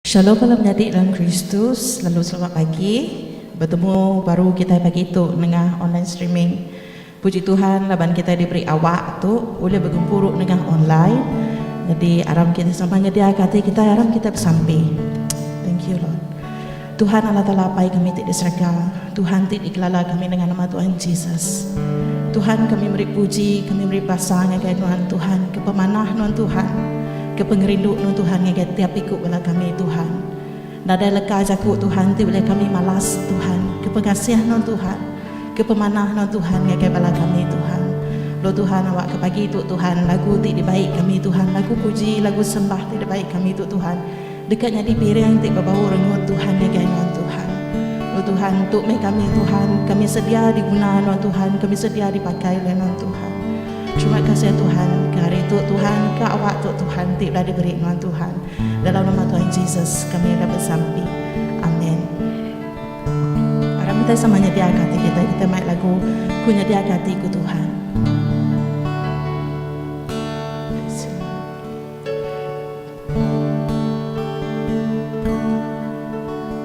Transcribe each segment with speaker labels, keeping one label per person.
Speaker 1: Shalom bala menyadi dalam Kristus lalu selamat pagi. Betemu baru kitai pagi tu nengah online streaming. Puji Tuhan laban kitai diberi awak tu ulih begempuru nengah online. Nyadi aram kitai sama nyediaka ati kitai aram kitai besampi. Thank you Lord. Tuhan Allah Taala Apai kami ti di serega, Tuhan ti dikelala kami nengah nama Tuhan Jesus. Tuhan kami meri puji, kami meri basa ngagai Nuan Tuhan ke pemanah Nuan Tuhan, ke pengerindu Nuan Tuhan ngagai tiap iku bala kami Tuhan. Nadai leka jaku Tuhan ti ulih kami malas Tuhan ke pengasih Nuan Tuhan, ke pemanah Nuan Tuhan ngagai bala kami Tuhan. Lo Tuhan awak ke pagi tu Tuhan lagu ti dibai kami Tuhan, lagu puji, lagu sembah ti dibai kami tu Tuhan. Deka nyadi piring ti bebau rengut Tuhan ngagai Nuan Tuhan. O Tuhan, tu meh kami Tuhan, kami sedia diguna Nuan Tuhan, kami sedia dipakai ulih Nuan Tuhan. Terima kasih Tuhan ke hari tu Tuhan, ke awak tu Tuhan ti udah diberi Nuan Tuhan. Dalam nama Tuhan Jesus kami udah besampi. Amen. Aram kitai sama nyediaka ati kitai, kitai mai lagu Ku Nyediaka Ati Ku Tuhan.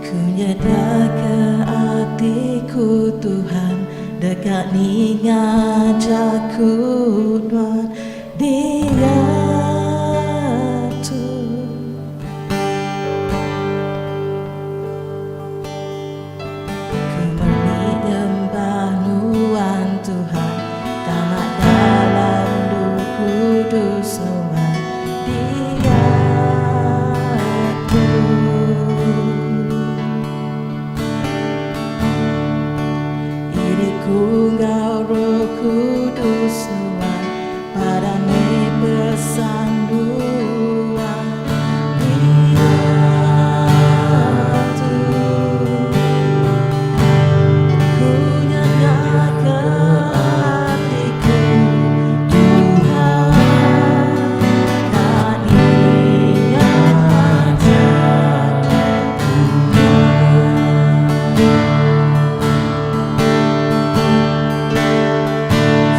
Speaker 1: Ku nyediaka atiku Tuhan Deka ninga jaku Nuan diatu. Ku meri nyembah Nuan Tuhan Tama dalam du kudus Nuan diatu. Iri ku enggau Roh Kudus Nuan Padah meh pesan Nuan diatu. Ku nyediaka atiku Tuhan Ka ninga jaku Nuan.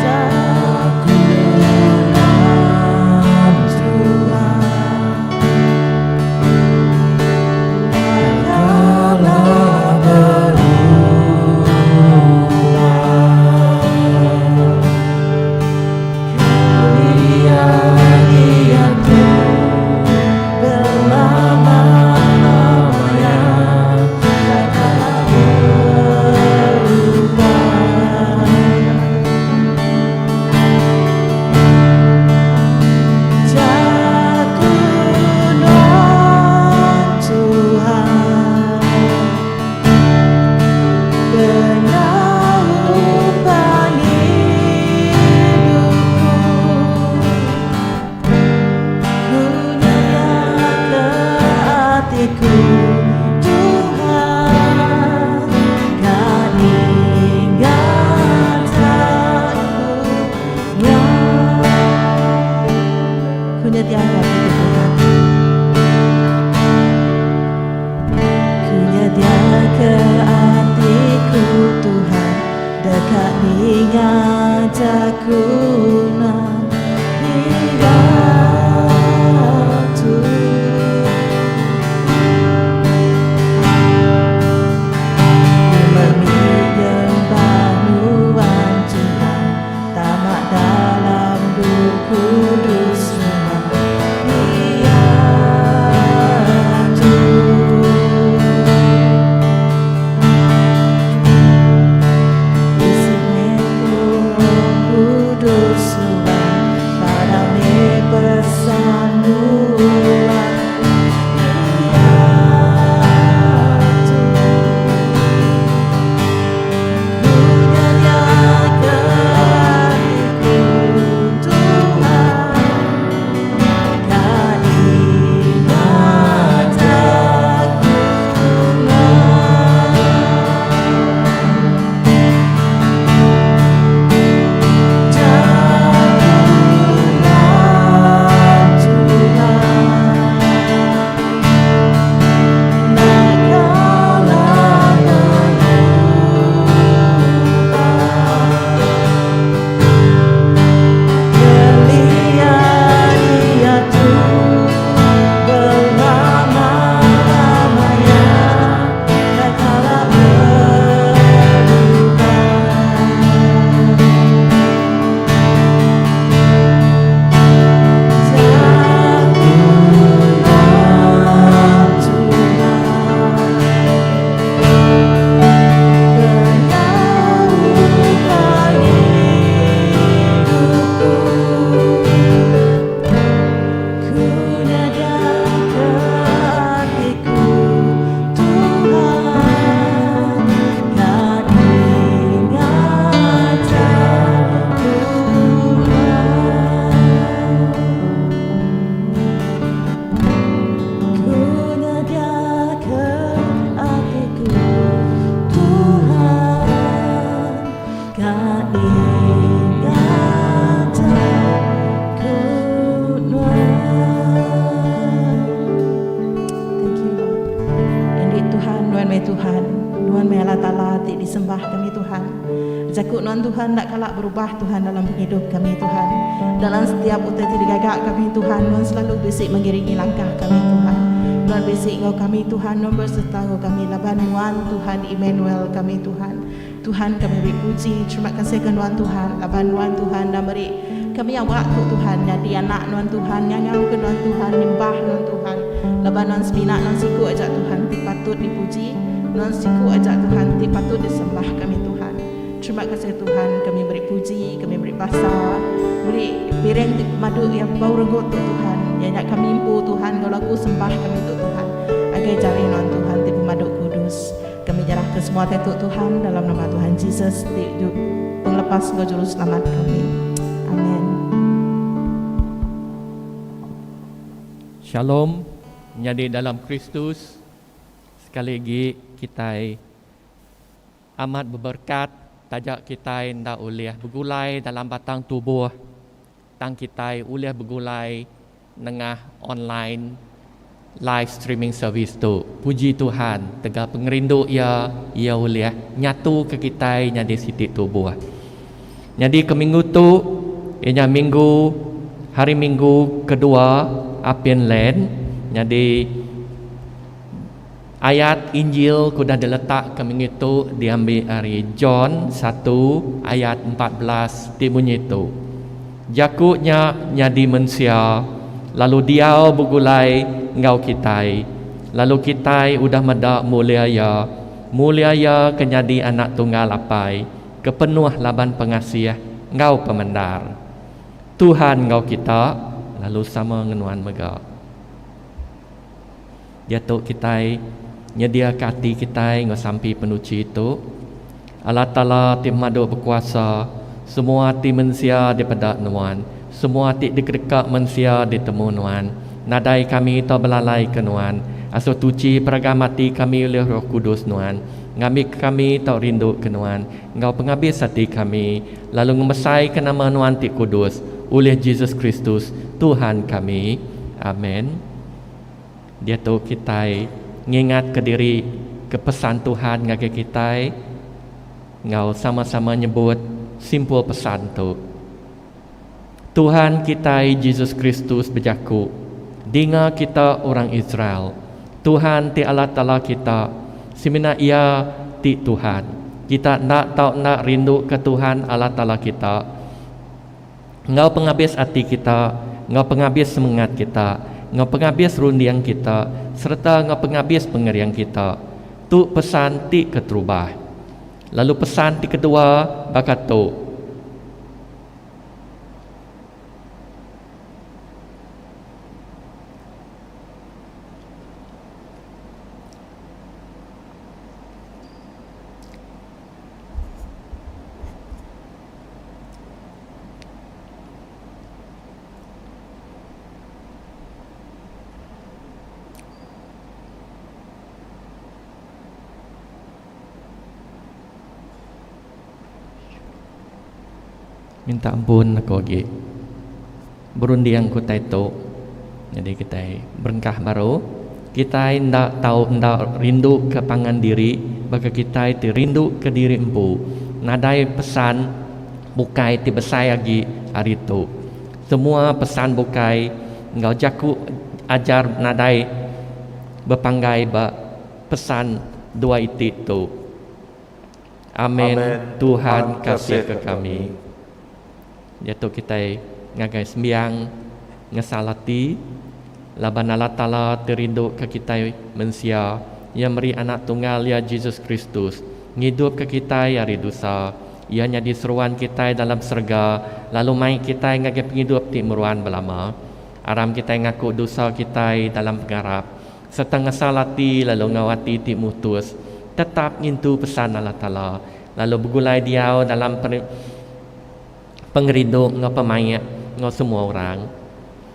Speaker 1: Jaku Nuan Tuhan Enda kala berubah. Kelia diatu belama-lamanya Enda kala berubah. Jaku Nuan Tuhan Penyaup pengidupku Ku nyediaka atiku Tuhan Ka ninga jaku Nuan. Ku nyediaka atiku Tuhan. Ku nyediaka atiku Tuhan Deka ninga jaku Nuan diatu. Ku meri nyembah Nuan Tuhan Tama dalam du kudus Nuan diatu. Isi meh ku Roh Kudus Nuan. Tuhan, Nuan meh Tuhan. Nuan meh Allah Taala ti disembah kami Tuhan. Jaku Nuan Tuhan enda kala berubah Tuhan dalam pengidup kami Tuhan. Dalam setiap utai ti digaga kami Tuhan, Nuan selalu bisi mengiringi langkah kami Tuhan. Nuan bisi enggau kami Tuhan, Nuan besereta enggau kami laban Nuan Tuhan Immanuel kami Tuhan. Tuhan kami beri puji terima kasih ke Nuan Tuhan laban Nuan Tuhan dah meri kami awak tu Tuhan nyadi anak Nuan Tuhan ngangau ke Nuan Tuhan nyembah Nuan Tuhan laban Nuan semina Nuan siku aja Tuhan ti patut dipuji Nuan siku aja Tuhan ti patut disembah kami Tuhan terima kasih Tuhan kami beri puji kami beri basa beri piring ti pemadu iya bau renggut tu Tuhan iya nya kami empu Tuhan enggau lagu sembah kami tu Tuhan agai jari Nuan Tuhan ti pemadu kudus. Kami nyerahka semua utai tu Tuhan dalam nama Tuhan Jesus ti pengelepas enggau juruselamat kami. Amen.
Speaker 2: Shalom menyadi dalam Kristus. Sekali agi kitai amat beberkat taja kitai enda ulih begulai dalam batang tubuh tang kitai ulih begulai nengah online live streaming service tu. Puji Tuhan tegal pengerindu Iya, Iya ulih nyatuka kitai nyadi siti tubuh. Nyadi ke minggu tu iya nya minggu hari minggu kedua apin Lent nyadi ayat Injil ke udah diletak ke minggu tu diambi ari John satu ayat 14 ti munyi tu. Jaku nya nyadi mensia lalu diau begulai enggau kitai, lalu kitai udah meda mulia iya, mulia iya ke nyadi Anak Tunggal Apai, ke penuh laban pengasih enggau pemendar. Tuhan enggau kita, lalu sama ngenuan mega. Diatu kitai nyediaka ati kitai enggau sampi penuchi tu. Allah Taala ti pemadu bekuasa, semua ati mensia dipeda Nuan, semua ti dikedeka mensia ditemu Nuan. Nadai kami tau belalaika Nuan. Asuh tuchi peragam ati kami ulih Roh Kudus Nuan, ngambika kami tau rinduka Nuan enggau pengabis ati kami, lalu ngemesaika nama Nuan ti kudus, ulih Jesus Kristus, Tuhan kami. Amen. Diatu kitai ngingatka diri ke pesan Tuhan ngagai kitai enggau sama-sama nyebut simpul pesan tu. Tuhan kitai Jesus Kristus bejaku, Dinga kita orang Israel, Tuhan ti Allah Taala kita, semina Iya ti Tuhan. Kita enda tau enda rinduka Tuhan Allah Taala kita. Enggau pengabis ati kita, enggau pengabis semengat kita, enggau pengabis runding kita, sereta enggau pengabis pengering kita. Tu pesan ti keterubah. Lalu pesan ti kedua baka tu. Minta ampun aku agi berunding ku utai tu nyadi kitai berengkah baru kitai enda tau enda rindu ke pangan diri baka kitai ti rindu ke diri empu nadai pesan bukai ti besai agi ari tu. Semua pesan bukai enggau jaku ajar nadai bepanggai ba pesan dua iti tu. Amen, Tuhan kasihka kami. Diatu kitai ngagai sembiang ngesal ati laban Allah Taala ti rinduka kitai mensia, Iya meri Anak Tunggal Iya Jesus Kristus ngidupka kitai ari dosa. Iya nyadi seruan kitai dalam serega lalu mai kitai ngagai pengidup ti meruan belama. Aram kitai ngaku dosa kitai dalam pengarap sereta ngesal ati lalu enggau ati ti mutus tetap ngintu pesan Allah Taala lalu begulai diau dalam pengerindu enggau pemaik enggau semua orang.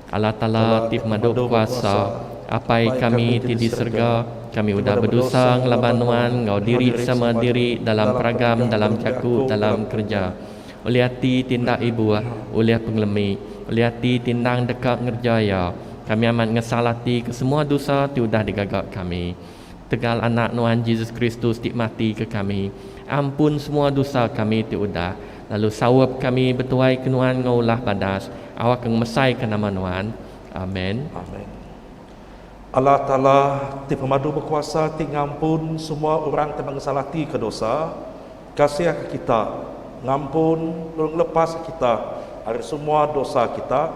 Speaker 2: Allah Taala ti pemadu bekuasa, Apai kami ti di serega, kami udah bedosa ngelaban Nuan enggau diri sama diri dalam peragam, dalam jaku, dalam kereja. Ulih ati ti enda ibuh, ulih pengelemi, ulih ati ti endang deka ngereja iya, kami amat ngesal ati ke semua dosa ti udah digaga kami. Tegal Anak Nuan Jesus Kristus ti mati ke kami. Ampun semua dosa kami ti udah, lalu saup kami betuai ke Nuan enggau ulah badas, awakka ngemesaika nama Nuan. Amen.
Speaker 3: Amen. Allah Taala ti pemadu bekuasa ti ngampun semua orang ti mengesal ati ke dosa, kasih ke kita, ngampun lalu ngelepas ke kita ari semua dosa kita,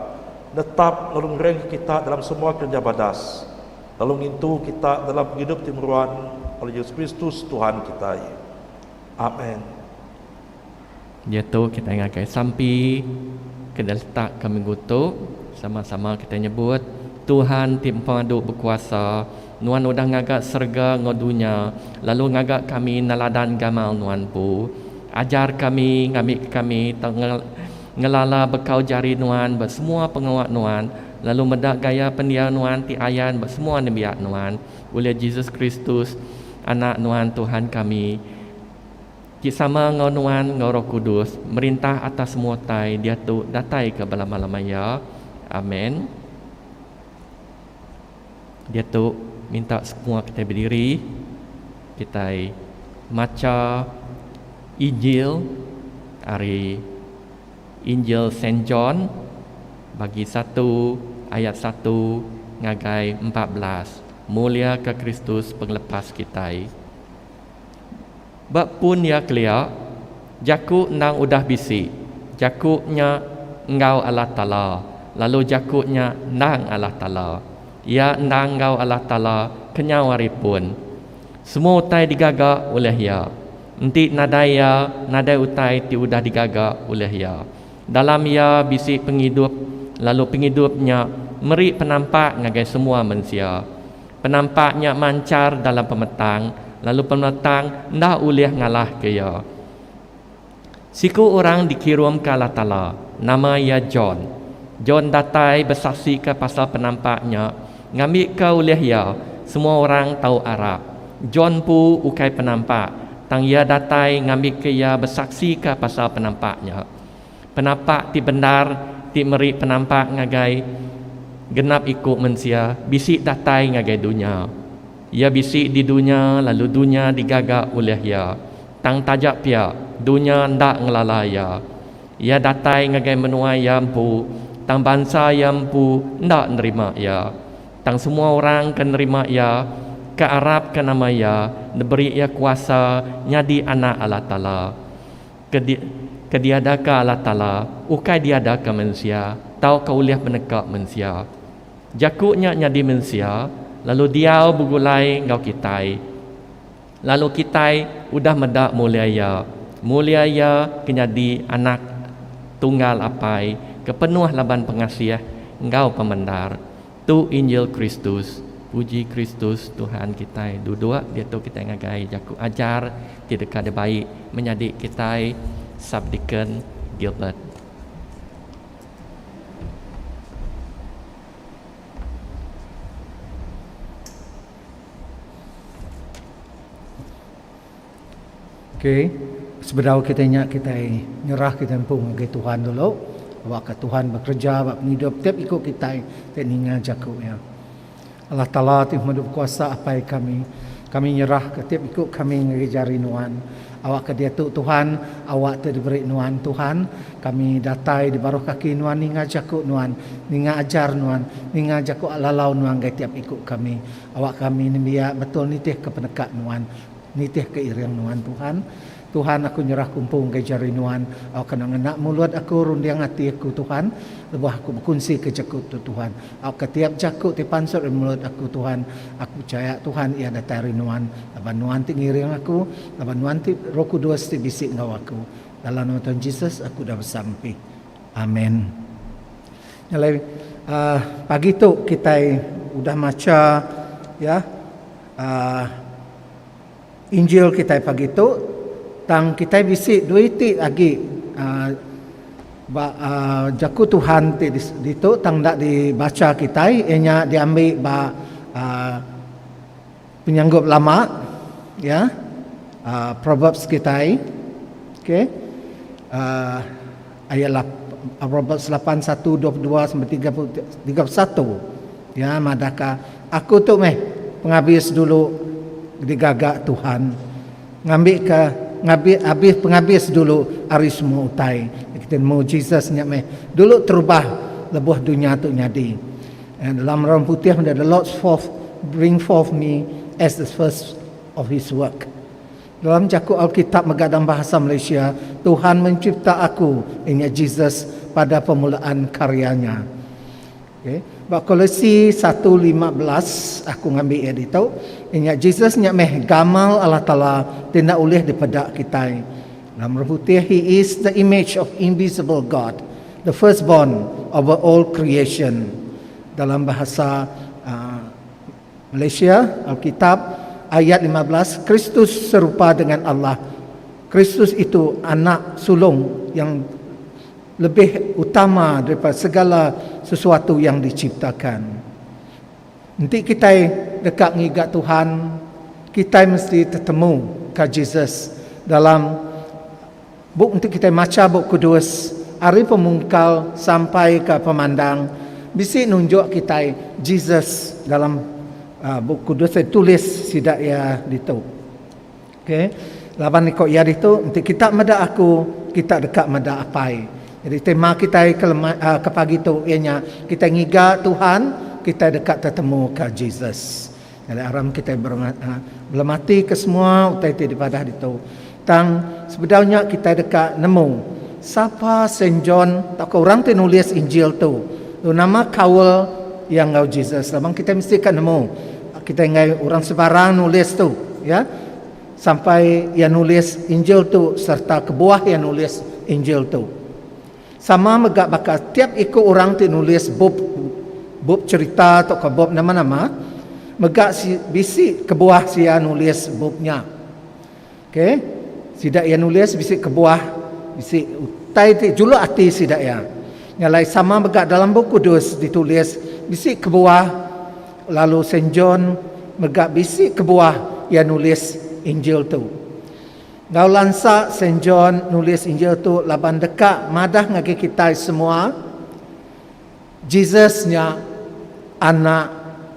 Speaker 3: netap lalu ngering ke kita dalam semua kereja badas, lalu ngintu kita dalam pengidup ti meruan oleh Jesus Kristus Tuhan kitai. Amen.
Speaker 2: Diatu kitai ngagai sampi ke diletakka minggu tu. Sama-sama kitai nyebut, Tuhan ti Pemadu Bekuasa, Nuan udah ngaga serega enggau dunya, lalu ngaga kami neladan gamal Nuan empu. Ajar kami ngambika kami tau ngelala bekau jari Nuan ba semua pengawa Nuan, lalu meda gaya pendiau Nuan ti ayan ba semua nembiak Nuan, ulih Jesus Kristus, Anak Nuan Tuhan kami, ti sama enggau Nuan enggau Roh Kudus, merintah atas semua utai diatu datai ke belama-lama iya. Amen. Diatu minta semua kitai bediri, kitai macha Injil ari Injil Saint John bagi satu ayat satu ngagai 14. Muliaka Kristus Pengelepas kitai. Ba pun iya kelia, Jaku endang udah bisi. Jaku nya enggau Allah Taala, lalu Jaku nya endang Allah Taala. Iya endang enggau Allah Taala kenyau ari pun. Semua utai digaga ulih Iya. Enti nadai Iya, nadai utai ti udah digaga ulih Iya. Dalam Iya bisi pengidup, lalu pengidup nya meri penampak ngagai semua mensia. Penampak nya manchar dalam pemetang, lalu pemetang enda ulih ngalahka iya. Siku orang dikirumka Allah Taala, nama iya John. John datai besaksika pasal penampak nya, ngambika ulih iya, semua orang tau arap. John empu ukai penampak, tang iya datai ngambika iya besaksika pasal penampak nya. Penapak ti bendar ti meri penampak ngagai genap iku mensia bisi datai ngagai dunya. Iya bisi di dunya lalu dunya digaga ulih iya. Tang taja pia, dunya enda ngelala iya. Iya datai ngagai menua iya empu, tang bansa iya empu enda nerima iya. Tang semua orang ke nerima iya, ke arapka nama iya, diberi iya kuasa nyadi anak Allah Taala. Ke di, ke diadaka Allah Taala, ukai diadaka mensia, tauka ulih peneka mensia. Jaku nya nyadi mensia, lalu diau begulai enggau kitai. Lalu kitai udah meda mulia Iya, mulia Iya ke nyadi Anak Tunggal Apai, ke penuh laban pengasih enggau pemendar. Tu Injil Kristus. Puji Kristus Tuhan kitai. Duduk diatu kitai ngagai jaku ajar ti deka dibai menyadi kitai Subdeacon Gilbert.
Speaker 4: Okey, sebedau kitai nya kitai nyerah kitai empu ngagai Tuhan dulu awakka Tuhan bekereja ba pengidup tiap iku kitai ti ninga jaku iya. Allah Taala ti pemadu bekuasa Apai kami, kami nyerahka tiap iku kami ngagai jari Nuan. Awakka diatu Tuhan, awak ti diberi Nuan Tuhan, kami datai di baruh kaki Nuan ninga jaku Nuan, ninga ajar Nuan, ninga jaku lalau Nuan ngagai tiap iku kami. Awak kami nembiak betul nitihka peneka Nuan. Nitih ke iring Nuan, Tuhan. Tuhan, aku nyerah ku empu ngagai jari Nuan. Au kena ngena mulut aku, runding ati aku, Tuhan, lebuh aku bekunsi ke jaku tu, Tuhan. Au ke tiap jaku ti pansut ari mulut aku, Tuhan, aku pechaya, Tuhan, iya datai ari Nuan, laban Nuan ti ngiring aku, laban Nuan ti Roh Kudus ti bisi enggau aku. Dalam nama Tuhan Jesus, aku udah besampi. Amen. Nya alai, uhh pagi tu kitai udah macha ya. Aaa Injil kitai pagi tu tang kitai bisi dua iti agi aaa ba aaa jaku Tuhan ti ditu tang enda dibacha kitai iya nya diambi ba aaa penyanggup lama ya aaa Proverbs kitai okay aaa ayat lap Proverbs lapan satu 22 sampai 31 ya madahka aku tu meh pengabis dulu. digaga Tuhan ngambika ngabi abis pengabis dulu ari semua utai. Kita nemu Jesus nya meh dulu terubah lebuh dunya tu nyadi. And dalam orang putih meda the Lord's forth bring forth me as the first of his work. Dalam jaku Alkitab mega dalam bahasa Malaysia, Tuhan mencipta aku, inya Jesus, pada permulaan karyanya. Okay. Ba Kolose 1:15 aku ngambi iya ditu, inya Jesus nya meh gamal Allah Taala ti enda ulih dipeda kitai. Dalam Roh Putih, He is the image of invisible God, the firstborn over all creation. Dalam bahasa uh, Malaysia, Alkitab ayat 15, Kristus serupa dengan Allah. Kristus itu anak sulung yang lebih utama daripada segala sesuatu yang diciptakan. Enti kitai deka ngiga Tuhan, kitai mesti tetemu ka Jesus dalam bup enti kitai macha Bup Kudus ari Pemungkal sampai ka Pemandang bisi nunjuk kitai Jesus dalam Bup Kudus ti ditulis sida iya ditu. Okay. Laban iko iya ditu enti kita meda aku kita deka meda Apai. Jadi tema kitai ke lemai ke pagi tu iya nya kitai ngiga Tuhan kitai deka tetemu ka Jesus. Nyadi aram kitai belematika semua utai ti dipadah ditu. Tang sebedau nya kitai deka nemu sapa Saint John tauka orang ti nulis Injil tu. Lalu nama kaul iya enggau Jesus. Laban kitai mesti ka nemu kitai enggai orang sebarang nulis tu ya. Sampai iya nulis Injil tu sereta kebuah iya nulis Injil tu. Sama mega baka tiap iku orang ti nulis bup bup cherita tauka bup nama-nama mega si bisi kebuah sia nulis bup nya. Okey, sida iya nulis bisi kebuah bisi utai ti juluk ati sida iya. Nya alai sama mega dalam Bup Kudus ditulis bisi kebuah lalu Saint John mega bisi kebuah iya nulis Injil tu. Enggau lansa Saint John nulis Injil tu laban deka madah ngagai kitai semua, Jesus nya Anak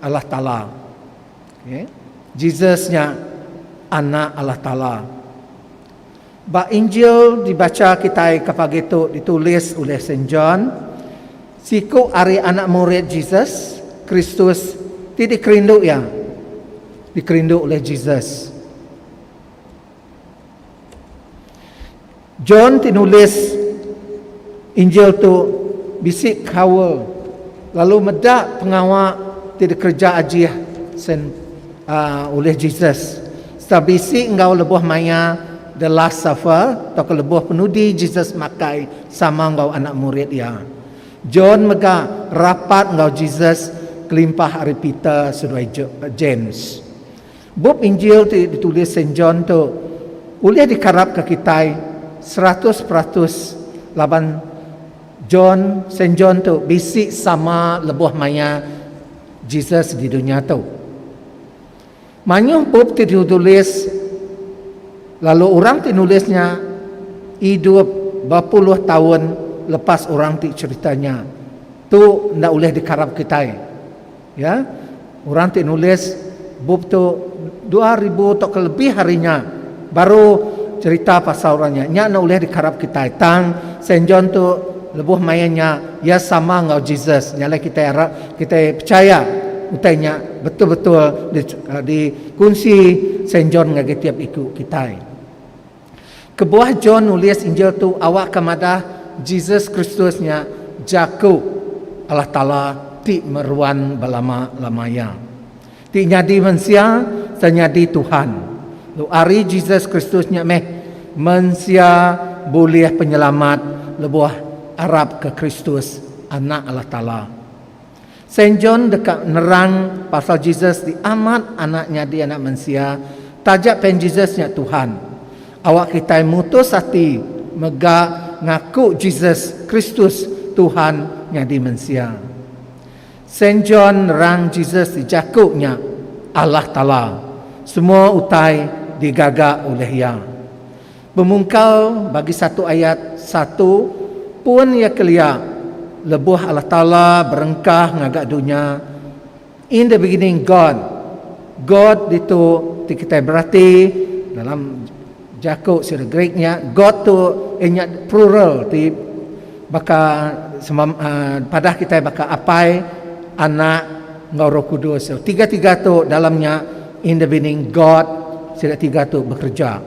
Speaker 4: Allah Taala. Okay. Jesus nya Anak Allah Taala. Ba Injil dibacha kitai ke pagi tu ditulis ulih Saint John, siku ari anak murid Jesus Kristus ti dikerindu iya, dikerindu ulih Jesus. John ti nulis Injil tu bisi kaul lalu meda pengawa ti dikereja ajih sen uh, ulih Jesus sereta bisi enggau lebuh maya the last supper tauka lebuh penudi Jesus makai sama enggau anak murid iya. John mega rapat enggau Jesus kelimpah ari Peter seduai James. Bup Injil ti ditulis Saint John tu ulih dikarapka kitai 100% laban John Saint John tu bisi sama lebuh maya Jesus di dunya tu. Mayuh bup ti ditulis lalu orang ti nulis nya idup bepuluh taun lepas orang ti cherita nya. Tu enda ulih dikarap kitai. Ya. Orang ti nulis bup tu 2000 tauka lebih hari nya baru cerita pasal orang nya. Nya enda ulih dikarap kitai. Tang Saint John tu lebuh maya nya iya sama enggau Jesus. Nya alai kitai arap kitai percaya utai nya betul-betul dikunsi Saint John ngagai tiap iku kitai. Kebuah John nulis Injil tu awakka madah Jesus Kristus nya Jaku Allah Taala ti meruan belama-lama iya, ti nyadi mensia sereta nyadi Tuhan. Lalu ari Jesus Kristus nya meh mensia bulih penyelamat lebuh arapka Kristus, Anak Allah Taala. Saint John deka nerang pasal Jesus ti amat anak nyadi anak mensia taja pen Jesus nya Tuhan. Awak kitai mutus ati mega ngaku Jesus Kristus Tuhan nyadi mensia. Saint John nerang Jesus ti jaku nya Allah Taala. Semua utai digaga ulih iya. Pemungkal bagi satu ayat satu pun iya kelia lebuh Allah Taala berengkah ngaga dunya, In the beginning God. God ditu. ti kitai berati dalam jaku sida Greek nya God tu iya nya plural ti baka sema padah kitai baka Apai, Anak enggau Roh Kudus. So tiga-tiga tu dalam nya in the beginning God sida tiga tu bekereja.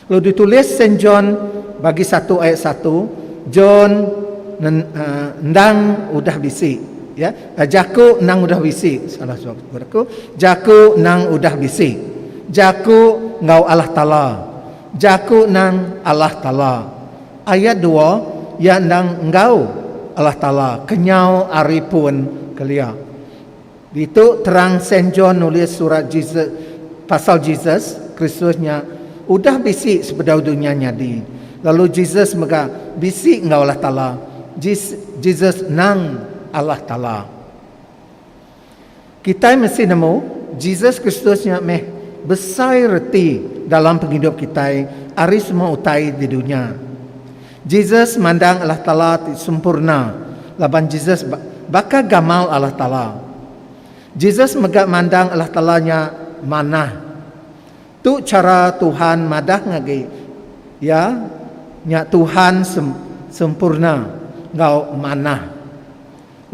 Speaker 4: Lalu ditulis Saint John bagi satu ayat satu, John endang udah bisi ya jaku endang udah bisi salah sebut aku jaku endang udah bisi jaku enggau Allah Taala jaku endang Allah Taala ayat dua iya endang enggau Allah Taala kenyau ari pun kelia. Ditu terang Saint John nulis surat Jesus pasal Jesus Kristus nya udah bisi sebedau dunya nyadi, lalu Jesus mega bisi enggau Allah Taala. Jesus nang Allah Taala. Kitai mesti nemu Jesus Kristus nya meh besai reti dalam pengidup kitai ari semua utai di dunya. Jesus mandang Allah Taala ti sempurna laban Jesus baka gamal Allah Taala. Jesus mega mandang Allah Taala nya manah. Tu chara Tuhan madah ngagai iya nya Tuhan sempurna enggau manah.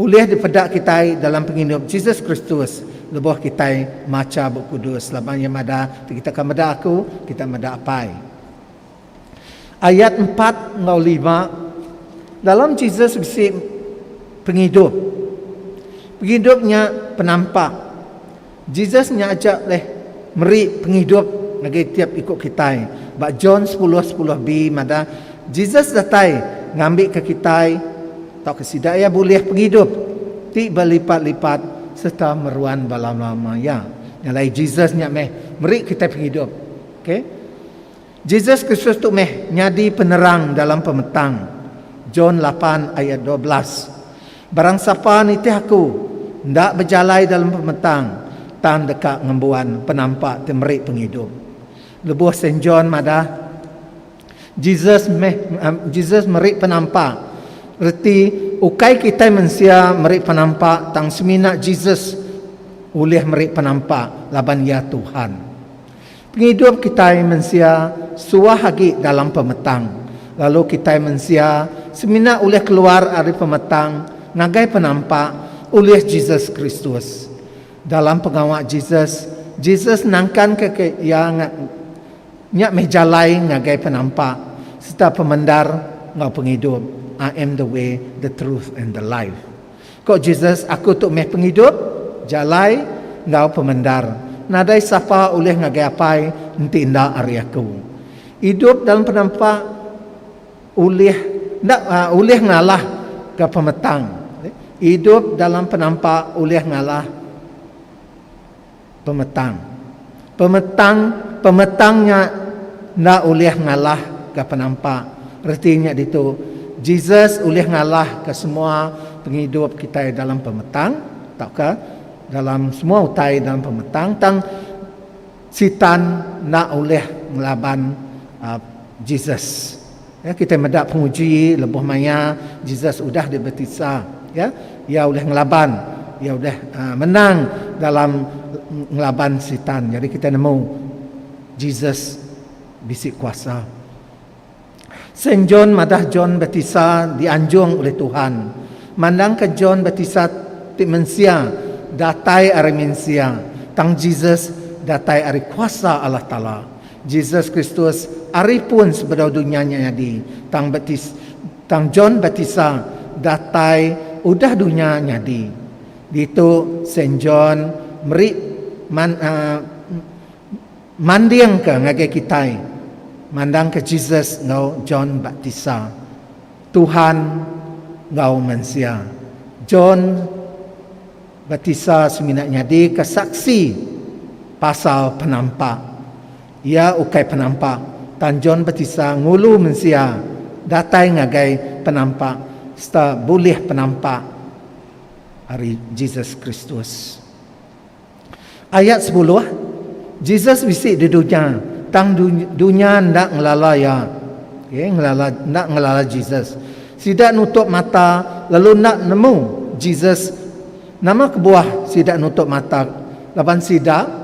Speaker 4: Ulih dipeda kitai dalam pengidup Jesus Kristus lebuh kitai macha Bup Kudus laban iya madah, Ti kita ka meda aku, kita meda Apai. Ayat empat enggau lima, Dalam Jesus bisi pengidup. Pengidup nya penampak. Jesus nya aja leh meri pengidup ngagai tiap iku kitai. Ba John sepuluh sepuluh b madah, Jesus datai ngambika kitai tauka sida iya bulih pengidup ti belipat-lipat sereta meruan belama-lama iya. Nya alai Jesus nya meh meri kitai pengidup. Okay. Jesus Kristus tu meh nyadi penerang dalam pemetang. John lapan ayat 12. Barang sapa nitih aku, enda bejalai dalam pemetang, tang deka ngembuan penampak ti meri pengidup. Lebuh Saint John madah, Jesus meh Jesus meri penampak, reti ukai kitai mensia meri penampak tang semina Jesus ulih meri penampak laban iya Tuhan. Pengidup kitai mensia suah agi dalam pemetang, lalu kitai mensia semina ulih keluar ari pemetang ngagai penampak ulih Jesus Kristus. Dalam pengawa Jesus, Jesus nangkanka ke iya nya meh jalai ngagai penampak sereta pemendar enggau pengidup, I am the way, the truth and the life. Ko Jesus, Aku tu meh pengidup, jalai, enggau pemendar. Nadai sapa ulih ngagai Apai enti enda ari Aku. Idup dalam penampak ulih enda ulih ngalah ke pemetang. Idup dalam penampak ulih ngalah pemetang. Pemetang pemetang nya enda ulih ngalahka penampak. Reti nya ditu, Jesus ulih ngalahka semua pengidup kitai dalam pemetang tauka dalam semua utai dalam pemetang tang Sitan enda ulih ngelaban Jesus. Ya, kitai meda penguji lebuh maya Jesus udah dibaptisa, ya, iya ulih ngelaban, iya udah uh, menang dalam ngelaban Sitan. Jadi kitai nemu Jesus bisi kuasa. Saint John madah John Baptista dianjung oleh Tuhan. Mandangka John Baptista ti mensia datai ari mensia, tang Jesus datai ari kuasa Allah Taala. Jesus Kristus ari pun sebedau dunya nya nyadi, tang Baptis, tang John Baptista datai udah dunya nyadi. Ditu Saint John meri man, uh, mandingka ngagai kitai mandangka Jesus enggau John Baptista, Tuhan enggau mensia. John Batisa semina nyadika saksi pasal penampak. Iya ukai penampak, tang John Batisa ngulu mensia datai ngagai penampak sereta bulih penampak ari Jesus Kristus. Ayat sepuluh, Jesus bisi di dunya, tang dunya enda ngelala iya. Okay, ngelala, enda ngelala Jesus. Sida nutup mata lalu enda nemu Jesus. Nama kebuah sida nutup mata? Laban sida.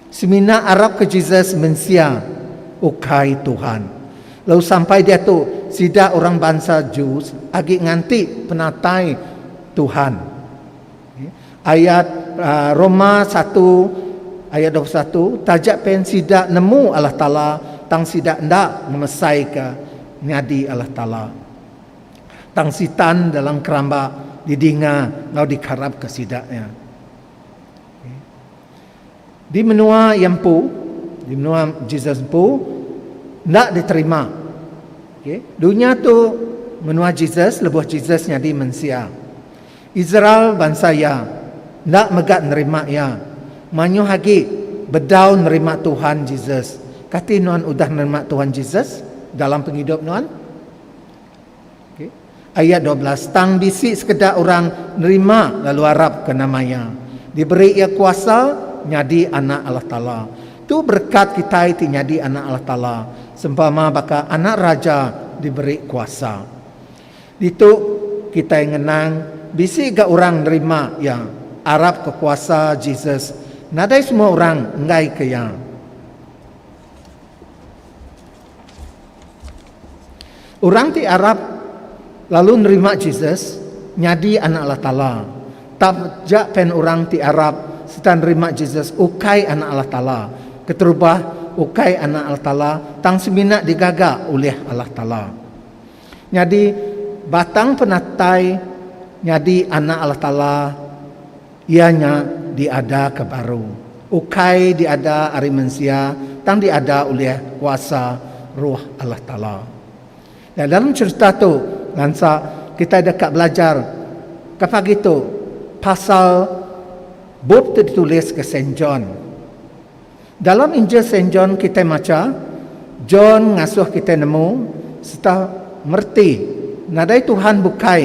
Speaker 4: Semina arap ke Jesus mensia, ukai Tuhan. Lalu sampai diatu sida orang bansa Jews agi nganti penatai Tuhan. Ayat Roma satu ayat 21, taja pen sida nemu Allah Taala tang sida enda ngemesaika nyadi Allah Taala. Tang Sitan dalam keramba didinga enggau dikarapka sida iya. Di menua iya empu, di menua Jesus empu enda diterima. Okay. Dunya tu menua Jesus lebuh Jesus nyadi mensia. Israel bansa iya enda mega nerima iya. Mayuh agi bedau nerima Tuhan Jesus. Kati nuan udah nerima Tuhan Jesus dalam pengidup nuan? Okay. Ayat 12, Tang bisi sekeda orang nerima lalu arap ke nama iya. Diberi iya kuasa nyadi anak Allah Taala. Tu berekat kitai ti nyadi anak Allah Taala, sempama baka anak raja diberi kuasa. Ditu kitai ngenang bisi ga orang nerima iya, arap ke kuasa Jesus, nadai semua orang enggai ke iya. Orang ti arap lalu nerima Jesus nyadi Anak Allah Taala. Taja pen orang ti arap sereta nerima Jesus ukai Anak Allah Taala, keterubah ukai Anak Allah Taala tang semina digaga ulih Allah Taala. Nyadi batang penatai nyadi Anak Allah Taala iya nya diadaka baru. Ukai diada ari mensia tang diada ulih kuasa Roh Allah Taala. Dan dalam cherita tu lansa kitai deka belajar ke pagi tu pasal bup ti ditulis ke Saint John. Dalam Injil Saint John kitai macha, John ngasuh kitai nemu sereta mereti nadai Tuhan bukai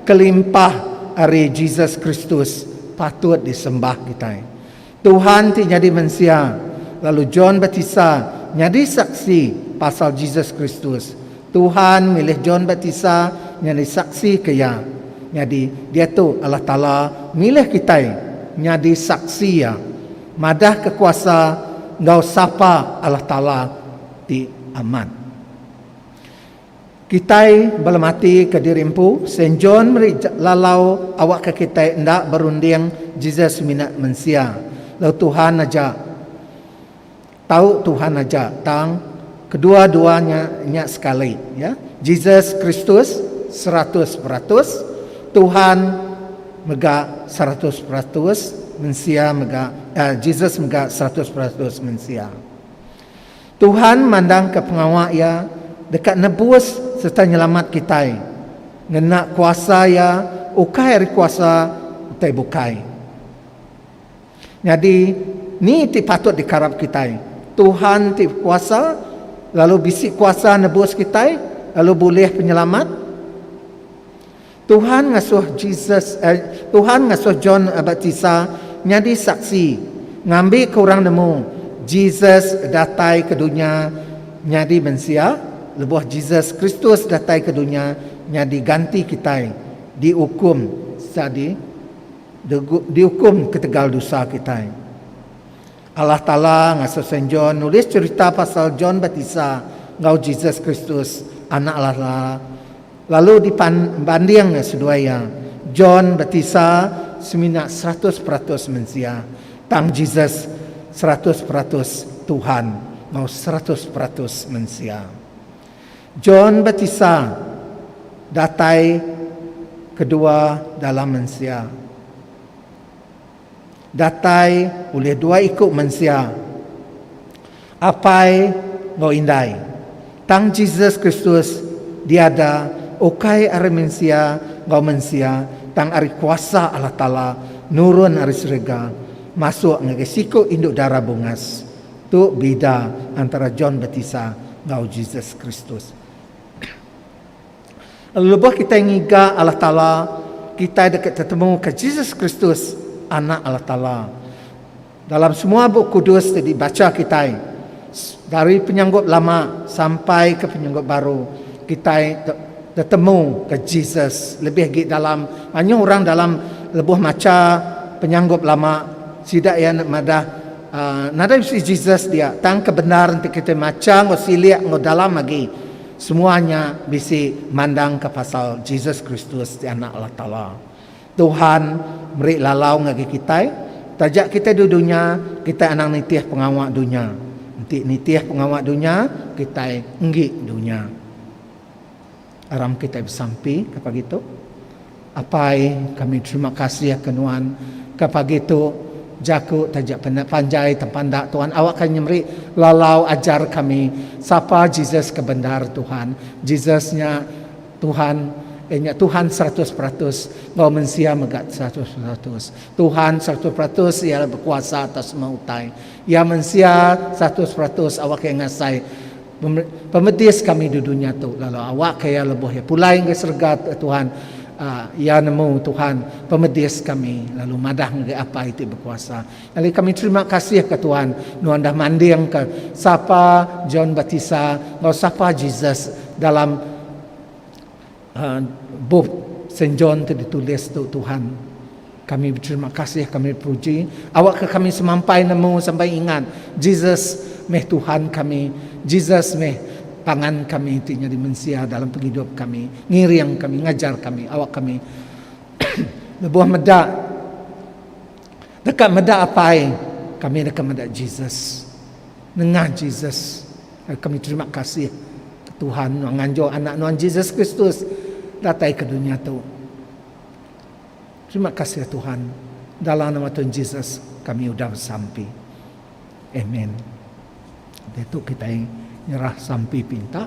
Speaker 4: kelimpah ari Jesus Kristus patut disembah kitai. Tuhan ti nyadi mensia, lalu John Batisa nyadi saksi pasal Jesus Kristus. Tuhan milih John Batisa nyadi saksi ke iya. Nyadi, diatu Allah Taala milih kitai nyadi saksi Iya. Madahka kuasa enggau sapa Allah Taala ti amat. Kitai belematika diri empu, Saint John meri lalau awakka kitai enda berunding Jesus semina mensia, lalu Tuhan aja. Tau Tuhan aja tang kedua-dua nya nya sekali ya. Jesus Kristus 100% Tuhan mega 100% mensia mega eh, Jesus mega 100% mensia. Tuhan mandangka pengawa iya deka nebus sereta nyelamat kitai ngena kuasa iya ukai ari kuasa utai bukai. Nyadi, ni ti patut dikarap kitai? Tuhan ti bekuasa lalu bisi kuasa nebus kitai lalu bulih penyelamat? Tuhan ngasuh Jesus eh, Tuhan ngasuh John Baptisa nyadi saksi ngambika orang nemu Jesus datai ke dunya nyadi mensia lebuh Jesus Kristus datai ke dunya nyadi ganti kitai diukum sadi diukum ketegal dosa kitai. Allah Taala ngasuh Saint John nulis cherita pasal John Batisa enggau Jesus Kristus, Anak Allah Taala, lalu dibanding seduai iya. John Batisa semina 100% mensia, tang Jesus 100% Tuhan enggau 100% mensia. John Batisa datai kedua dalam mensia. Datai ulih dua iku mensia, apai enggau indai. Tang Jesus Kristus diada ukai ari mensia enggau mensia tang ari kuasa Allah Taala nurun ari serega masuk ngagai siku indu dara bungas. Tu bida antara John Batisa enggau Jesus Kristus. Lalu lebuh kitai ngiga Allah Taala, kitai deka tetemuka Jesus Kristus, Anak Allah Taala. Dalam semua Bup Kudus ti dibacha kitai, dari Penyanggup Lama sampai ke Penyanggup Baru, kitai tetemuka Jesus lebih agi dalam mayuh orang dalam lebuh macha Penyanggup Lama, sida iya madah. Uh, nadai bisi Jesus dia. Tang ke bendar enti kita macha enggau silik enggau dalam agi, semuanya bisi mandang ke pasal Jesus Kristus ti anak Allah Taala. Tuhan meri lalau ngagai kitai, taja kitai di dunya, kitai anang nitih pengawa dunya. Enti nitih pengawa dunya, kitai enggi dunya. Aram kitai besampi ke pagi tu. Apai, kami terima kasih ke nuan ke pagi tu jaku taja panjai tang pandak Tuhan awak ka nyemeri lalau ajar kami sapa Jesus ke bendar Tuhan. Jesus nya Tuhan iya nya Tuhan 100% enggau mensia mega 100%. Tuhan 100% iya bekuasa atas semua utai. Iya mensia 100% awak iya ngasai Pemedis kami di dunya tu lalu awak ke iya lebuh iya pulai ngagai serega Tuhan iya nemu Tuhan pemedis kami lalu madah ngagai Apai ti bekuasa. Nyadi kami terima kasih ke Tuhan nuan dah manding ke sapa John Batisa enggau sapa Jesus dalam bup Saint John ti ditulis tu Tuhan. Kami beterima kasih kami puji awak ke kami semampai nemu sampai ingat Jesus meh Tuhan kami Jesus meh pangan kami ti nyadi mensia dalam pengidup kami ngiring kami ngajar kami awak kami lebuh meda deka meda apai kami deka meda Jesus nengah Jesus kami terima kasih ke Tuhan nganjung anak nuan Jesus Kristus datai ke dunya tu. Terima kasih Tuhan. Dalam nama Tuhan Jesus kami udah besampi. Amen. Diatu kita nyerah sampi pinta.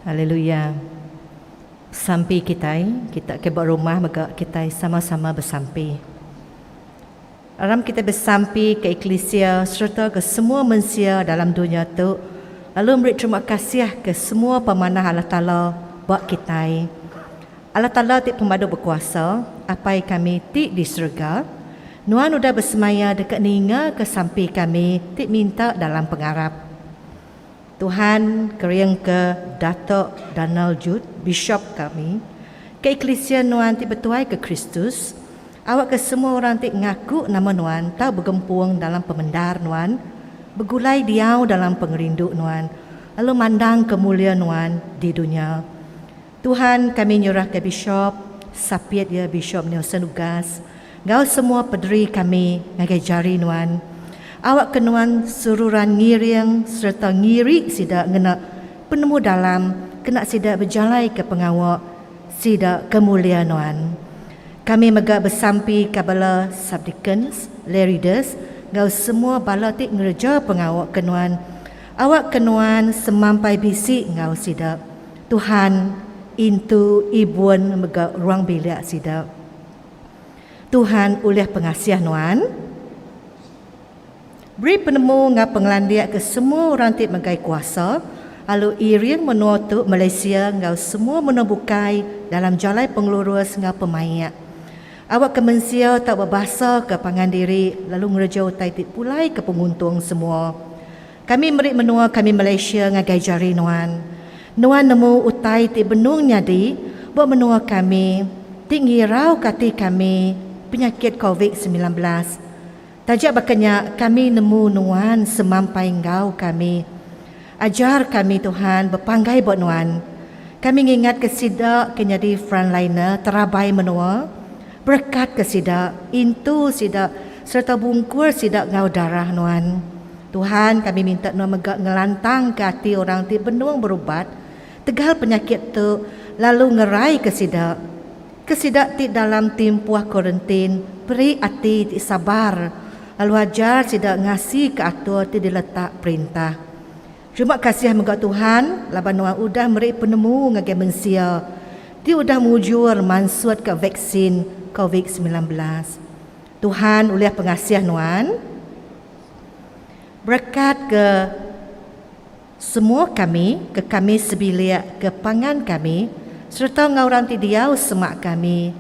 Speaker 5: Haleluya. Sampi kitai, kita ke ba rumah mega kitai sama-sama besampi. Aram kitai besampi ke eklisia sereta ke semua mensia dalam dunya tu lalu meri terima kasih ke semua pemanah Allah Taala ba kitai. Allah Taala ti pemadu bekuasa, Apai kami ti di serega, Nuan udah besemaya deka ningaka sampi kami ti minta dalam pengarap. Tuhan keringka Dato Donald Jude, Bishop kami, ke eklisia Nuan ti betuaika Kristus, awakka semua orang ti ngaku nama Nuan tau begempung dalam pemendar Nuan, begulai diau dalam pengerindu Nuan, lalu mandangka mulia Nuan di dunya. Tuhan kami nyerahka Bishop, sapit iya Bishop Nelson Ugas, enggau semua pederi kami ngagai jari Nuan. Awakka Nuan seruran ngiring sereta ngiri sida ngena penemu dalam kena sida bejalaika pengawa sida ke mulia Nuan. Kami mega besampi ka bala subdeacons, lay readers, enggau semua bala ti ngereja pengawa ke Nuan. Awakka Nuan semampai bisi enggau sida. Tuhan intu ibun mega ruang bilik sida. Tuhan ulih pengasih nuan. Beri penemu enggau pengelandik ke semua orang ti megai kuasa lalu iring menua tu Malaysia enggau semua menua bukai dalam jalai pengelurus enggau pemaik. Awakka mensia tau bebasa ke pangan diri lalu ngereja utai ti pulai ke penguntung semua. Kami meri menua kami Malaysia ngagai jari nuan. Nuan nemu utai ti benung nyadi ba menua kami ti ngirauka ati kami penyakit covid 19. Taja baka nya kami nemu nuan semampai enggau kami. Ajar kami Tuhan bepanggai ba nuan. Kami ngingatka sida ke nyadi frontliner terabai menua, berekatka sida, intu sida sereta bungkur sida enggau darah nuan. Tuhan, kami minta Nuan mega ngelantangka ati orang ti benung berubat tegal penyakit tu lalu ngeraika sida. Ke sida ti dalam timpuh kuarantin, peri ati ti sabar lalu ajar sida ngasika atur ti diletak perintah. Terima kasih mega Tuhan laban Nuan udah meri penemu ngagai mensia ti udah mujur mansutka vaksin covid 19. Tuhan ulih pengasih Nuan. Berekat ke. Semua kami, ke kami sebilik, ke pangan kami, sereta enggau orang ti diau semak kami.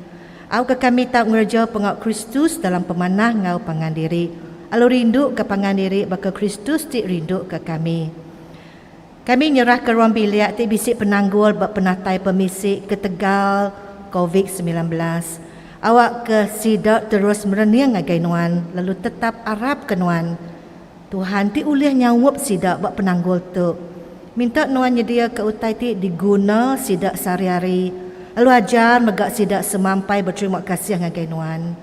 Speaker 5: Auka kami tau ngereja pengawa Kristus dalam pemanah enggau pangan diri, lalu rinduka pangan diri baka Kristus ti rinduka kami. Kami nyerahka ruang bilik ti bisi penanggul ba penatai pemisi ketegal Covid 19. Awakka sida terus merening ngagai Nuan lalu tetap arapka Nuan. Tuhan ti ulih nyaup sida ba penanggul tu. Minta nuan nyediaka utai ti diguna sida sehari-hari, lalu ajar mega sida semampai beterima kasih ngagai nuan.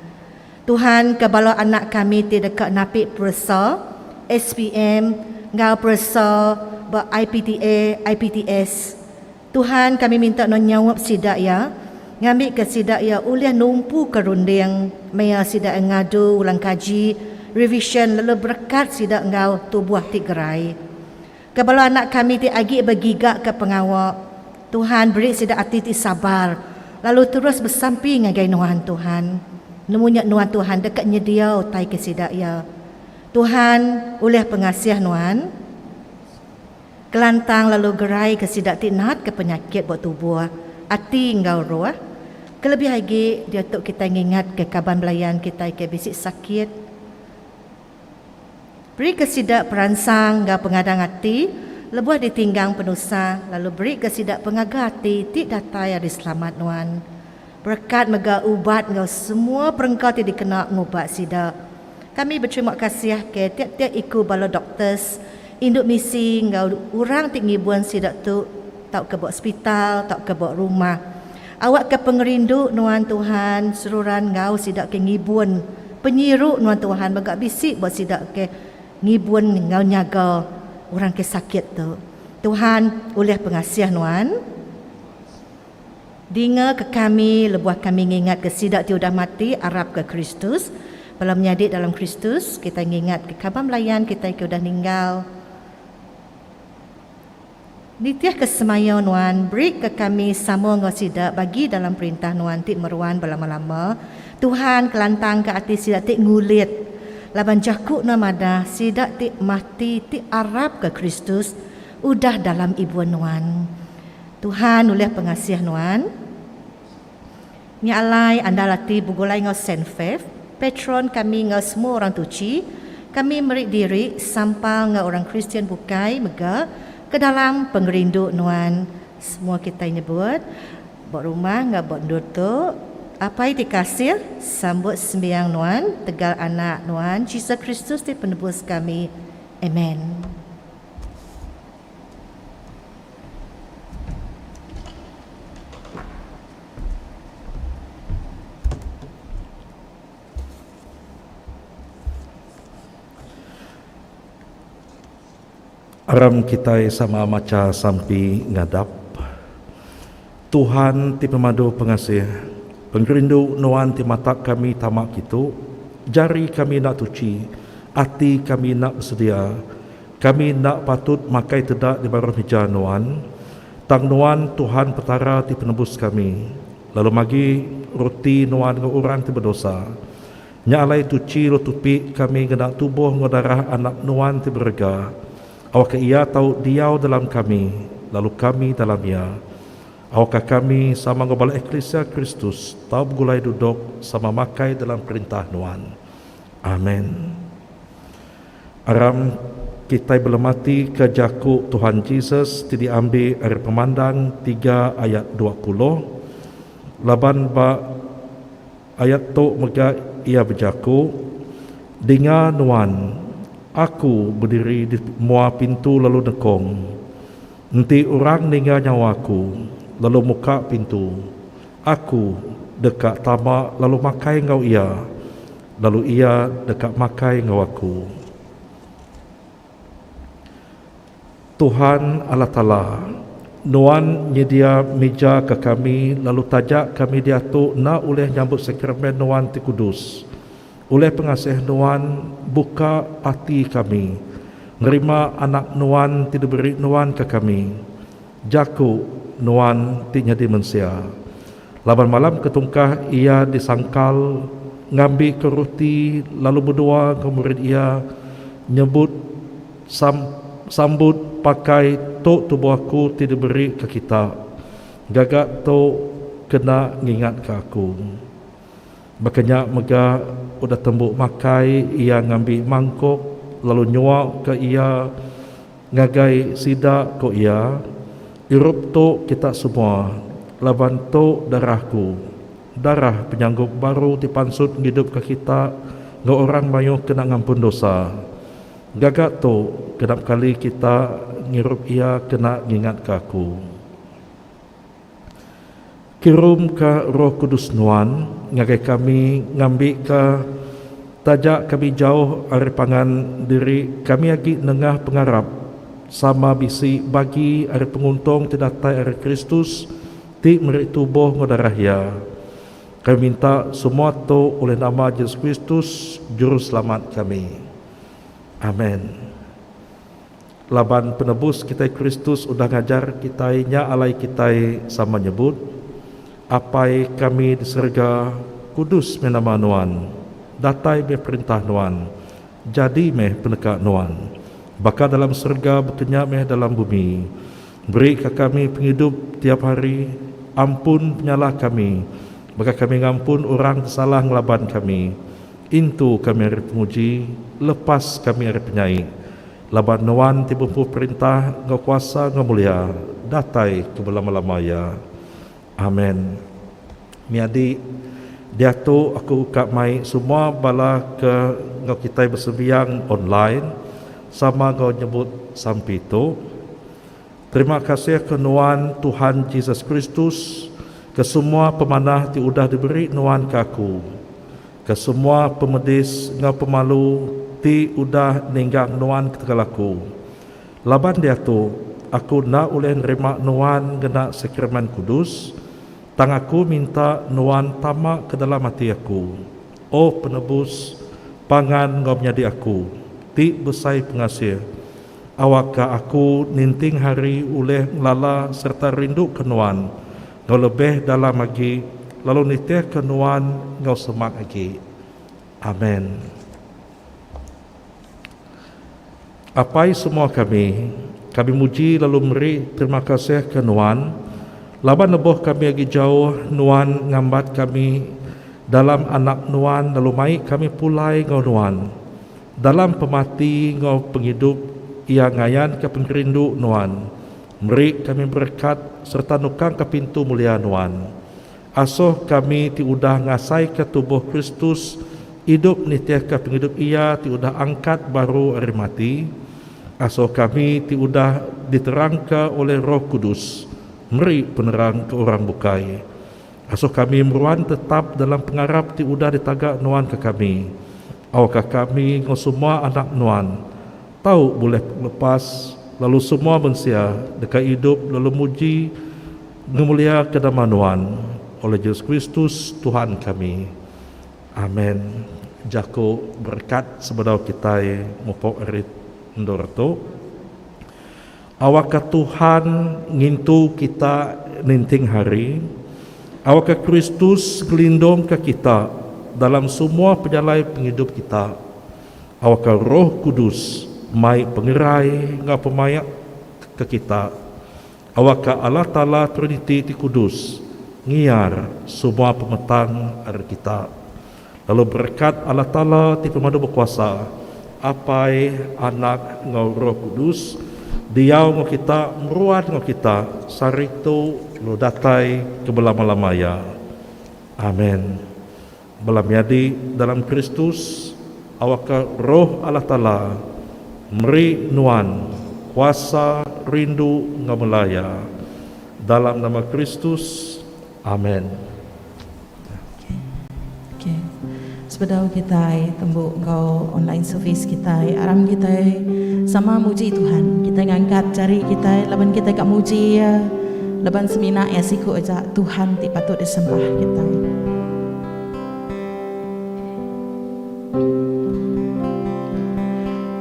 Speaker 5: Tuhan ke bala anak kami ti deka napi peresa SPM enggau peresa ba IPTA, IPTS. Tuhan kami minta nuan nyaup sida iya, ngambika sida iya ulih numpuka runding maya sida iya ngadu ulang kaji, revision lalu berekat sida enggau tubuh ti gerai. Ke bala anak kami ti agi begigaka pengawa, Tuhan beri sida ati ti sabar lalu terus besampi ngagai nuan Tuhan. Nemu nya nuan Tuhan deka nyedia utai ke sida iya. Tuhan ulih pengasih nuan. Kelantang lalu gerai ke sida ti natka penyakit ba tubuh, ati enggau roh. Kelebih agi, diatu kitai ngingatka kaban belayan kitai ke bisi sakit. Berika sida peransang enggau pengadang ati lebuh ditinggang penusah lalu berika sida pengaga ati ti datai ari selamat nuan. Berekat mega ubat enggau semua perengka ti dikena ngubat sida. Kami beterima kasih ke tiap-tiap iku bala doctors, indu misi enggau orang ti ngibun sida tu tauka ba hospital tauka ba rumah. Awakka pengerindu nuan Tuhan seruran enggau sida ke ngibun. Penyiru nuan Tuhan mega bisi ba sida ke ngibun enggau nyaga orang ke sakit tu. Tuhan ulih pengasih nuan. Dinga ke kami lebuh kami ngingatka sida ti udah mati arapka Kristus. Bala menyadi dalam Kristus, kitai ngingatka kaban belayan kitai ke udah ninggal. Nitihka semaya nuan, berika kami sama enggau sida bagi dalam perintah nuan ti meruan belama-lama. Tuhan, kelantangka ati sida ti ngulit, laban jaku nuan madah sida ti mati ti arapka Kristus udah dalam ibun nuan. Tuhan ulih pengasih nuan. Nya alai andal ati begulai enggau Saint Faith, patron kami enggau semua orang tuchi, kami meri diri sampal enggau orang Kristian bukai mega ke dalam pengerindu nuan. Semua kitai nyebut, ba rumah enggau ba endur tu, Apai ti kasih, sambut sembiang nuan tegal Anak nuan Jesus Kristus ti Penebus kami. Amen.
Speaker 3: Aram kitai sama macha sampi ngadap Tuhan ti pemadu pengasih, pengerindu nuan ti matak kami tama kitu, jari kami enda tuchi, ati kami enda besedia, Kami enda patut makai teda di baruh mija Nuan, tang Nuan Tuhan Petara ti Penebus kami, lalu magi roti Nuan enggau orang ti bedosa. Nya alai tuchi lalu tupi kami ngena tubuh enggau darah Anak Nuan ti berega, awakka Iya tau diau dalam kami, lalu kami dalam Iya. Awakka kami sama enggau bala eklisia Kristus tau begulai dudok sama makai dalam Perintah Nuan. Amen. Aram kitai belematika jaku Tuhan Jesus ti diambi ari Pemandang tiga ayat 20, laban ba ayat tu mega iya bejaku, Dinga nuan, Aku bediri di mua pintu lalu nekong. Enti orang ninga nyawa Aku lalu muka pintu, Aku deka tama lalu makai enggau iya, lalu iya deka makai enggau aku. Tuhan Allah Taala, Nuan nyedia mija ke kami lalu taja kami diatu enda ulih nyambut sakramen Nuan ti kudus. Ulih pengasih Nuan buka ati kami nerima Anak Nuan ti diberi Nuan ke kami, Jaku Nuan ti nyadi mensia. Laban malam ketungkah iya disangkal ngambika roti lalu bedua enggau murid iya nyebut, Sambut. pakai tu tubuh aku ti diberi ke kita. Gaga tu kena ngingatka aku. Baka nya mega udah tembu makai iya ngambi mangkuk lalu nyuaka iya ngagai sida ku iya, Irup tu kita semua, laban tu darah aku, darah penyanggup baru ti pansut ngidupka kita enggau orang mayuh kena ngampun dosa. Gaga tu genap kali kita ngirup iya kena ngingatka aku. Kirumka Roh Kudus Nuan ngagai kami ngambika, taja kami jauh ari pangan diri, kami agi nengah pengarap sama bisi bagi ari penguntung ti datai ari Kristus ti meri tubuh enggau darah Iya. Kami minta semua tu ulih nama Jesus Kristus, Juruselamat kami. Amen. Laban Penebus kitai Kristus udah ngajar kitai nya alai kitai sama nyebut, Apai kami di serega, kudus meh nama Nuan. Datai meh perintah Nuan. Jadi meh peneka Nuan. Baka dalam serega baka nya meh dalam bumi. Beri ka kami pengidup tiap hari. Ampun penyalah kami, baka kami ngampun orang ti salah ngelaban kami. Intu kami ari penguji, lepas kami ari penyai. Laban Nuan ti bempu perintah enggau kuasa enggau mulia datai ke belama-lama iya. Amen. Menyadi, diatu aku ka mai semua bala ke enggau kitai besembiang online sama enggau nyebut sampi tu. Terima kasih ke Nuan Tuhan Jesus Kristus ke semua pemanah ti udah diberi Nuan ke aku. Ke semua pemedis enggau pemalu ti udah ninggang nuan ketegal aku. Laban diatu, aku enda ulih nerima nuan ngena sakramen kudus, tang aku minta nuan tama ke dalam ati aku, O Penebus, Pangan enggau Menyadi aku, ti besai pengasih. Awakka aku ninting hari ulih ngelala sereta rinduka nuan enggau lebih dalam agi lalu nitihka nuan enggau semak agi. Amen. Apai semua kami, kami muji lalu meri terima kasih ke nuan laban lebuh kami agi jauh nuan ngambat kami dalam anak nuan lalu mai kami pulai enggau nuan dalam pemati enggau pengidup iya ngayanka pengerindu nuan. Meri kami berekat sereta nukangka pintu mulia Nuan. Asuh kami ti udah ngasaika tubuh Kristus idup nitihka pengidup Iya ti udah angkat baru ari mati. Asuh kami ti udah diterangka oleh Roh Kudus meri penerang ke orang bukai. Asuh kami meruan tetap dalam pengarap ti udah ditaga Nuan ke kami. Awakka kami enggau semua anak Nuan tau bulih pengelepas lalu semua mensia deka idup lalu muji ngemuliaka nama Nuan oleh Jesus Kristus Tuhan kami. Amen. Jaku berekat sebedau kitai mupok ari endur tu. Awakka Tuhan ngintu kita ninting hari. Awakka Kristus ngelindungka kita dalam semua pejalai pengidup kita. Awakka Roh Kudus mai pengerai enggau pemaik ke kita. Awakka Allah Taala Triniti ti Kudus ngiar semua pemetang ari kita. Lalu berekat Allah Taala ti Pemadu Bekuasa, Apai, Anak enggau Roh Kudus, diau enggau kita, meruan enggau kita, sehari tu lalu datai ke belama-lama iya. Amen. Bala menyadi dalam Kristus, awakka Roh Allah Taala meri nuan kuasa rindu enggau mela iya. Dalam nama Kristus, Amen.
Speaker 1: Okay. Sebedau kitai tembu enggau online service kitai, aram kitai sama muji Tuhan. Kitai ngangkat jari kitai laban kitai ka muji iya laban semina iya siku aja Tuhan ti patut disembah kitai.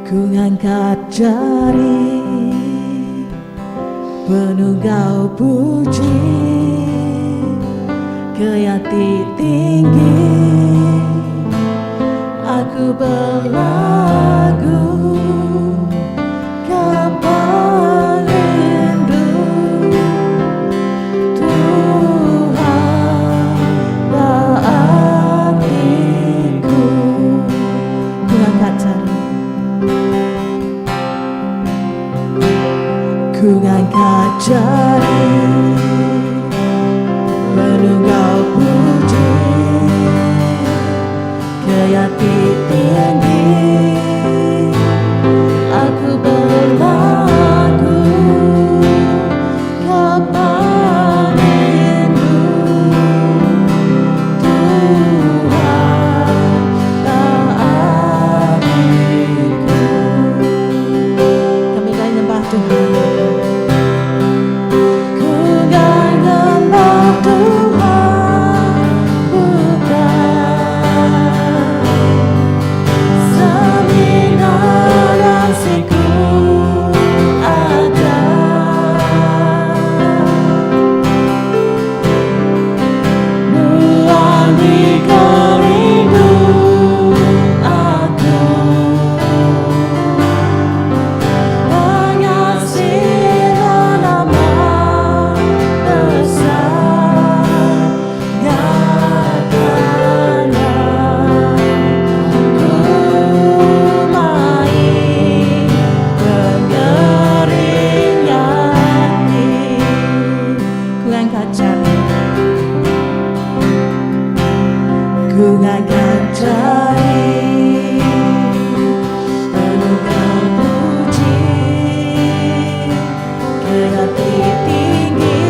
Speaker 1: Ku ngangkat jari penuh enggau puji ke iya ti tinggi aku belagu ke pagi. ngangkat jari Penunggal puji Ke hati tinggi Aku berlagu Kapan rindu Tuhan taatiku. Kami gak nyembah Tuhan. Ku gak nyembah Tuhan bukan Semina nasiku aja. Nuan dikerindu aku Pengasih nama besar Nyatakan ku mai pengering hati Ku ngangkat jari Ku ngangkat jari Penuhkan puji Ke hati tinggi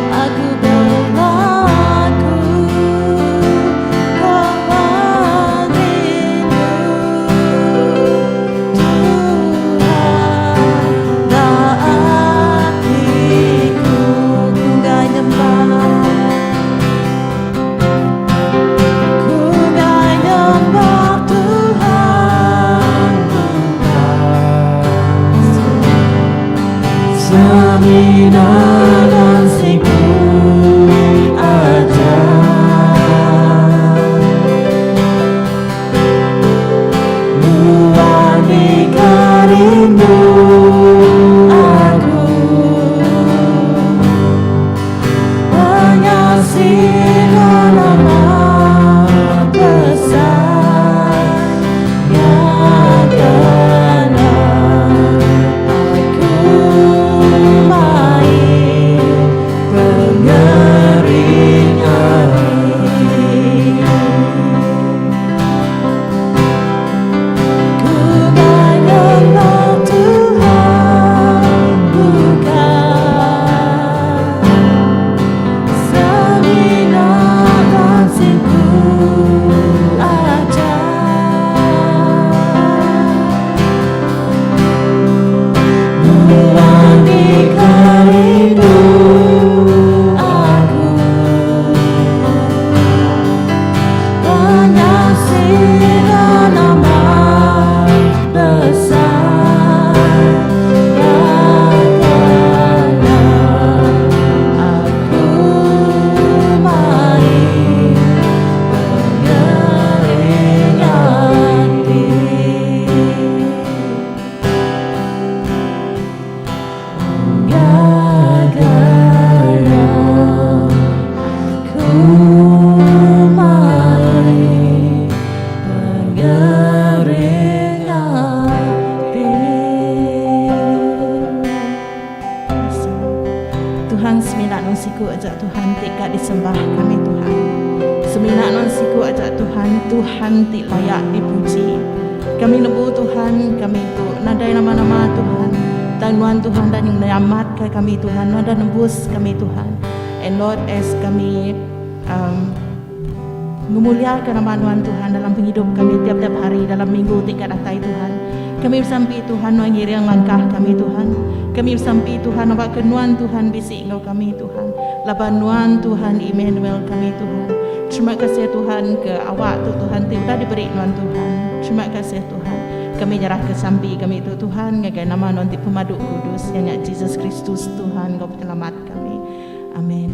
Speaker 1: Aku berlaku Kapan rindu Tuhan taatiku Ku gak nyembah Ku gak nyembah Tuhan bukan Semina nasiku aja Nuan dikerindu aku Pengasih nama besar Nyatakan aku mai pengering hati Ku gak nyembah Tuhan bukan Semina nasiku aja Nuan dikerindu aku Pengasih nama besar Nyatakan aku mai pengering hati Nyatakan ku mai pengering hati. Tuhan semina nuan siku aja Tuhan ti ka disembah kami Tuhan. Semina nuan siku aja Tuhan, Tuhan ti layak dipuji. Kami nemu Tuhan, kami tu nadai nama-nama Tuhan. Dan nuan Tuhan dan yang ke kami Tuhan, nuan dan nembus kami Tuhan. And Lord as kami memuliakan nama nuan Tuhan dalam penghidup kami tiap-tiap hari dalam minggu tingkat datai Tuhan. Kami bersampi Tuhan nuan ngiring langkah kami Tuhan. Kami bersampi Tuhan awak ke nuan Tuhan bisi ngau kami Tuhan. Laban nuan Tuhan Emmanuel kami Tuhan. Terima kasih Tuhan ke awak tu Tuhan ti udah diberi nuan Tuhan. Terima kasih Tuhan. Kami nyerah ke sampi kami tu Tuhan ngagai nama nuan ti pemadu kudus yang Jesus Kristus Tuhan kau penyelamat kami. Amin.